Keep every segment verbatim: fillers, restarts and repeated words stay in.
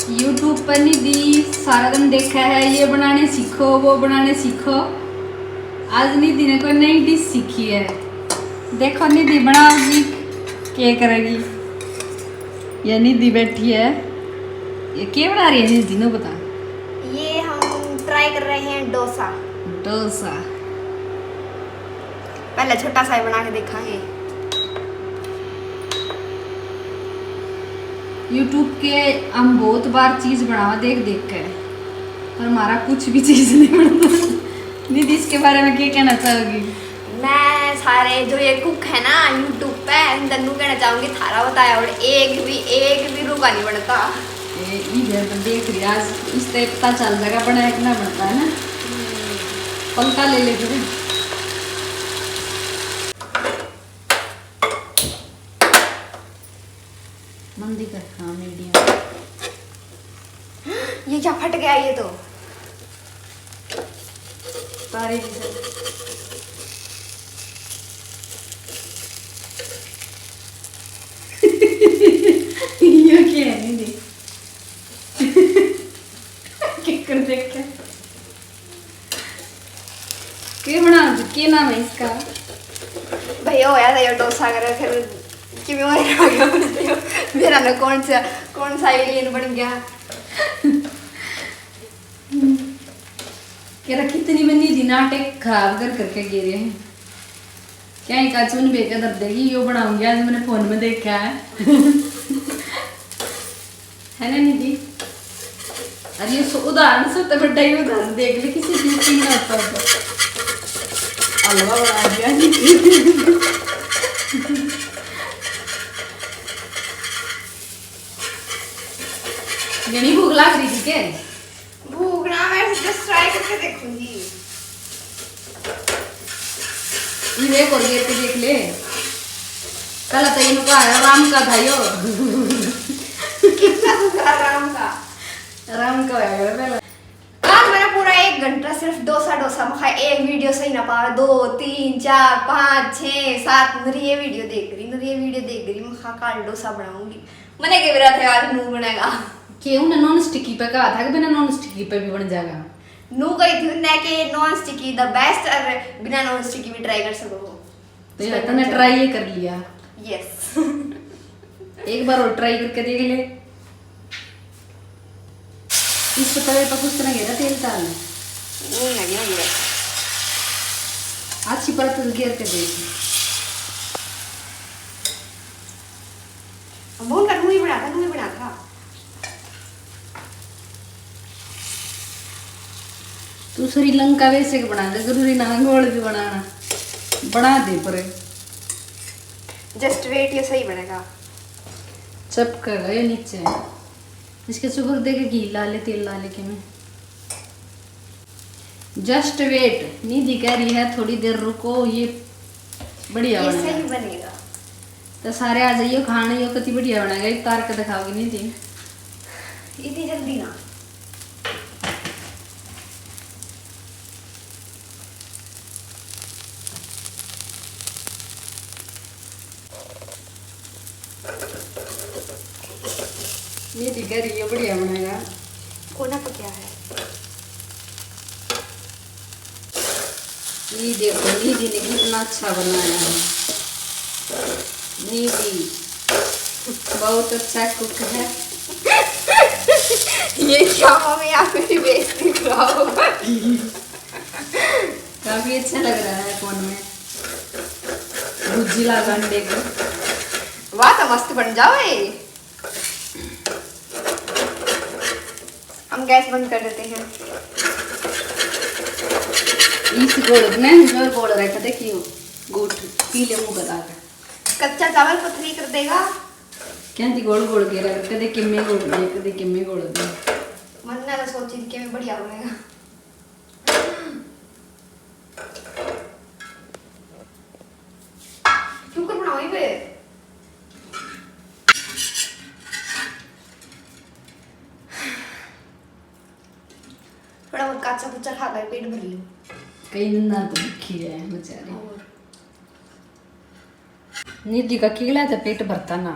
YouTube पर निधि सारा दिन देखा है, ये बनाने सीखो, वो बनाने सीखो। आज निधि ने कोई नई डिश सीखी है। देखो निधि बनाओगी, क्या करेगी। ये निधि बैठी है, ये क्या बना रही है निधि, नु बता। ये हम ट्राई कर रहे हैं डोसा। डोसा। पहले छोटा सा ही बना के देखांगे। YouTube के हम बहुत बार चीज बनावा देख देख के, पर हमारा कुछ भी चीज नहीं बनता। निधि, इसके बारे में क्या कहना चाहोगी? मैं सारे जो ये कुक है ना YouTube पे, इन तन्नू कहना चाहूंगी, थारा बताया और एक भी, एक भी रुका नहीं बनता। ये इधर तो देख रही, आज इससे पता चल जाएगा बना है कि ना बनता है ना। पलटा ले ले फिर। मंदी कर, हाँ, मीडियम। ये क्या फट गया ये तो? तारे की तरह। ये क्या है, नहीं देख। क्या कर देख के? के बना, के नाम है इसका? भैया होया था ये डोसा करे, फिर किमें होया आ गया, पूछते हो मेरा ना कौन सा, कौन सा एलियन बन गया। कह रहा कितनी बनी थी, नाटक खराब कर करके गिरे हैं। क्या एक चुन बे के धर देगी, यो बनाऊंगी आज, मैंने फोन में देखा है। है ना निधि? अरे ये सो-, उदाहरण से तो बड़ा ही उदाहरण देख ले, किसी चीज की ना होता होता। हलवा बना दिया निधि। घणी भूख लाग रही थी के? भूख ना, मैं just ट्राई करके देखूंगी। ये एक और गेर के देख ले। पहला तो इनको आया राम का था यो। कितना दूसरा राम का? राम का होया करे पहला। आज मैंने पूरा एक घंटा सिर्फ डोसा, डोसा मखा, एक वीडियो सही ना पावे, दो, तीन, चार, पाँच, छः, सात, मेरी ये वीडियो देख रही, मेरी ये वीडियो देख रही, मखा काल डोसा बनाऊंगी। मने के बेरा थे आज नू बनेगा। के उन्हें नॉन स्टिकी पे कहा था कि बिना नॉन स्टिकी पे भी बन जाएगा? नू कही थी उन्हें कि नॉन स्टिकी द बेस्ट, और बिना नॉन स्टिकी भी ट्राई कर सको हो। तो ये तने ट्राई ये कर लिया। यस। एक बार और ट्राई करके देख ले। इस तवे पर कुछ तरह घेरा तेल डाल। नहीं लगे, नहीं लगे। अच्छी परत घेर के देख। हम बोल कर मुंह ही बना था, मुंह ही बना था। तू श्रीलंका वैसे के बना दे, जरूरी ना गोल भी बनाना, बना दे पर। Just wait, ये सही बनेगा। चपकेगा ये नीचे। इसके ऊपर देखे घी ला ले, तेल ला ले के मैं। Just wait, निधि कह रही है थोड़ी देर रुको, ये बढ़िया ये बनेगा। सही बनेगा। तो सारे आ जाइयो खाने, यो कति बढ़िया बनेगा, इतार के दिखाओगी निधि। इतनी जल्दी ना। निधि कह रही है बढ़िया बनेगा। कोना पकया है। ये देखो निधि ने कितना अच्छा बनाया है। निधि बहुत अच्छा कुक है। ये क्या मम्मी, आप मेरी बेइज्जती कराओ। काफी अच्छा लग रहा है फोन में। भुज्जी लाग अंडे की। वाह, तो मस्त बन जाओ ये। हम गैस बंद कर देते हैं। इस गोल में जो गोल रखा थे कि गोट पीले मुंह बता के। कच्चा चावल पथरी कर देगा। क्या थी गोल गोल के रख, कदे किम्मे गोल दे, कदे किम्मे गोल दे। मन ना सोची थी कि मैं बढ़िया बनेगा। क्यों कर बनाओ ये बे? थोड़ा बहुत काचा कुचा खा कर पेट भर लियो। कई दिन ना तो भूखी है बेचारी। और निधि का किगला तो पेट भरता ना,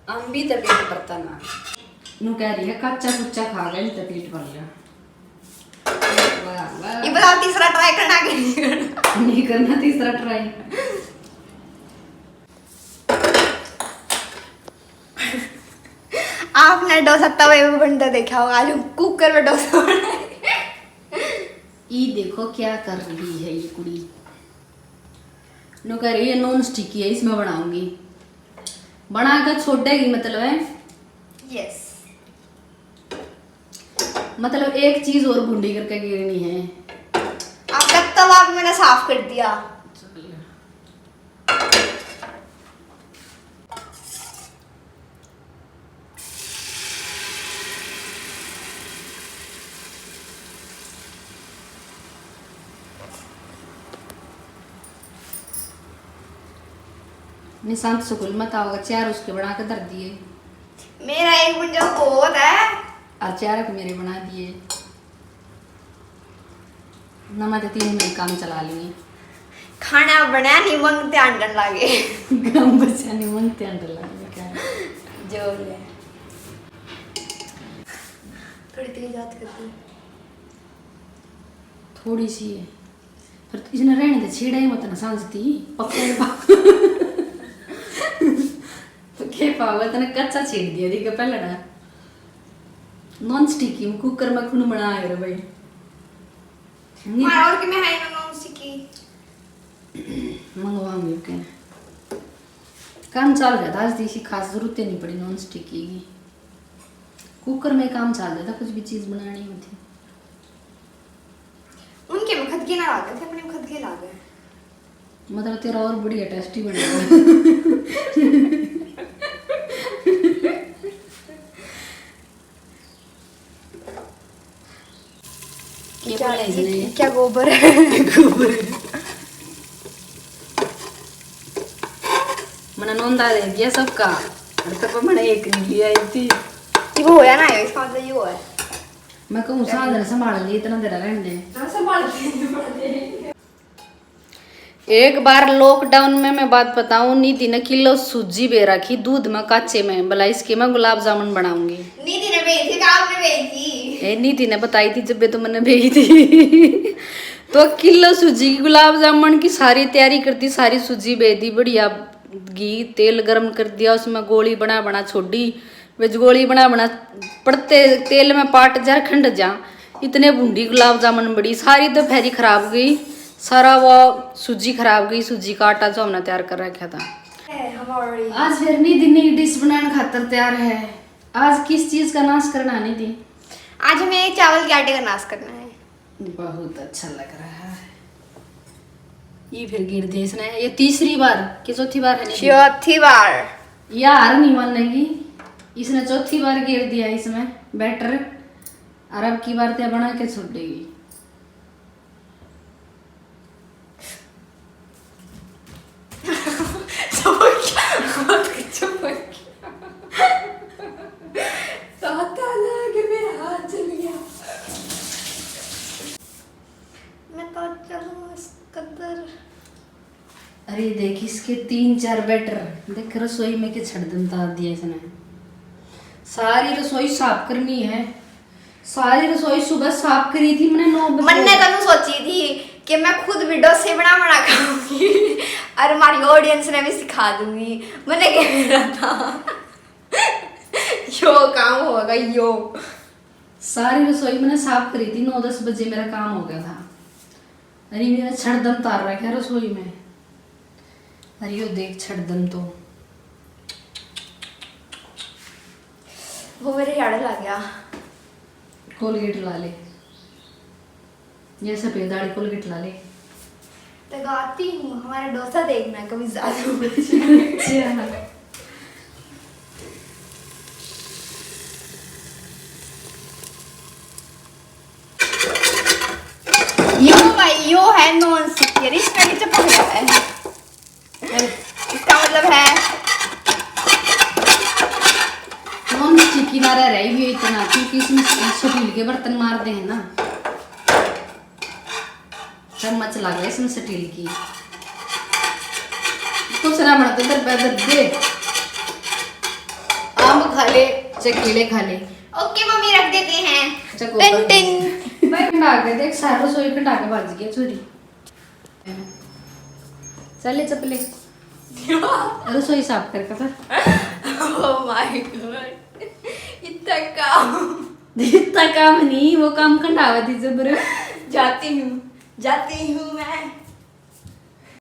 अम्बी तो पेट भरता ना। नू कह रही है, कच्चा कुच्चा खा गए, नहीं तो पेट भर गया। वाह, वाह। ये बताओ, तीसरा ट्राई करना कि नहीं करना? नहीं करना तीसरा ट्राई। आपने डोसा तवे पे बनता देखा होगा, आज हम कुकर में डोसा बनाए। ई देखो क्या कर रही है ये कुड़ी। नू कह रही है, नॉन स्टिकी है, इसमें बनाऊंगी। बना के छोड़ेगी मतलब है। यस। मतलब एक चीज और भुंडी करके गिरनी है। आपका तवा भी मैंने साफ कर दिया। निशांत स्कूल मत आओगा, चार उसके बना के धर दिए। मेरा एक बन जाओ बहुत है। और चार के मेरे बना दिए। ना मैं तो तीन में काम चला लूंगी। खाना बना नहीं मंगते आंडन लागे। गम बचा नहीं मंगते आंडन लागे क्या है? जो भी है। थोड़ी तेज बात कर दी। थोड़ी सी है। फिर इसने रहने दे, छेड़ा ही मत ना सांझती। पक्का ही पा-, तो के पावे, तने कच्चा छेड़ दिया, देख पहले ना। नॉन स्टिकी कुकर में कुण बना है रे भाई? नहीं। मारा और कि मैं है ना नॉन स्टिकी। मंगवाऊंगी के। काम चल रहा था आज, तो इसी खास जरूरत ही नहीं पड़ी नॉन स्टिकी की। कुकर में काम चल रहा था, कुछ भी चीज बनानी होती। उनके में खुद के ना लागे थे, अपने में खुद के लागे। मतलब तेरा और बढ़िया टेस्टी बनेगा। ये क्या, पहले ये इसने क्या गोबर है? गोबर। मैंने नोंदा दे दिया सबका, और तब मैंने एक नहीं लिया आई थी। ये वो होया ना है, इसका मतलब ये हुआ है। मैं कहूँ साधन संभाल लिए, इतना देर रहने दे। ना संभाल के, संभाल के। एक बार लॉकडाउन में मैं बात बताऊं, निधि ने किलो सूजी बे रखी दूध में काचे में, भला इसके मैं गुलाब जामुन बनाऊंगी। निधि ने भेजी थी कि आपने भेजी थी? ए, निधि ने बताई थी जब तो मैंने भेजी थी। तो किलो सूजी की गुलाब जामुन की सारी तैयारी कर दी, सारी सूजी बे दी, बढ़िया घी तेल गरम कर दिया, उसमें गोली बना बना छोड़ी। वे गोली बना बना पड़ते तेल में पाट जा, खंड जा। इतने भूंडी गुलाब जामुन बड़ी, सारी दोपहरी खराब गई, सारा वो सूजी खराब गई, सूजी का आटा जो हमने तैयार कर रखा था। है हमारी। आज फिर निधि नई डिश बनाने खातर तैयार है। आज किस चीज का नाश करना है निधि? आज हमें चावल के आटे का नाश करना है। बहुत अच्छा लग रहा है। ये फिर गिर दे इसने। ये तीसरी बार कि चौथी बार है निधि? चौथी बार। या हार नहीं मानेगी, इसने चौथी बार गिर दिया इसमें बैटर, और अब की बार ते बना के छोड़ेगी। चुप हो गया, बहुत चुप हो गया। पता लग मेरा हाथ जल गया। मैं तो चलूं इस कदर। अरे देख, इसके तीन चार बैटर देख, रसोई में के छड़ दम तार दिया इसने। सारी रसोई साफ करनी है, सारी रसोई सुबह साफ करी थी मैंने नौ बजे। मन्ने तनु सोची थी कि मैं खुद भी डोसे बना बना खाऊंगी और हमारी ऑडियंस ने भी सिखा दूंगी। मैंने क्या मेरा था, यो काम होगा यो। सारी रसोई मैंने साफ करी थी, नौ दस बजे मेरा काम हो गया था। अरे मेरा छड़ दम तार रखा है रसोई में। अरे यो देख छड़ दम तो। वो मेरे झाड़ू लग गया। कोलगेट ला ले, ये सफेद वाली कोलगेट ला ले। लगाती हूँ, हमारा डोसा देखना कभी ज्यादा। अच्छा। यो भाई, यो है नॉन स्टिक, यार, इसमें भी चिपक रहा है। इसका मतलब है नॉन स्टिक किनारा रह गई इतना, क्योंकि इसमें स्टील के बर्तन मारते हैं ना, चम्मच लग रहा है इसमें स्टील की। कुछ ना बनते तो पैदल दे, आम खा ले, चल, केले खा ले। ओके मम्मी, रख देते हैं। अच्छा, टन टन। भाई, खंडा के देख, सारा रसोई खंडा के भाज गया चोरी। चले चपले। रसोई साफ कर कथा। Oh my God, इतना काम। इतना काम नहीं, वो काम खंडावा थी जबर। जाती हूँ, जाती हूँ मैं।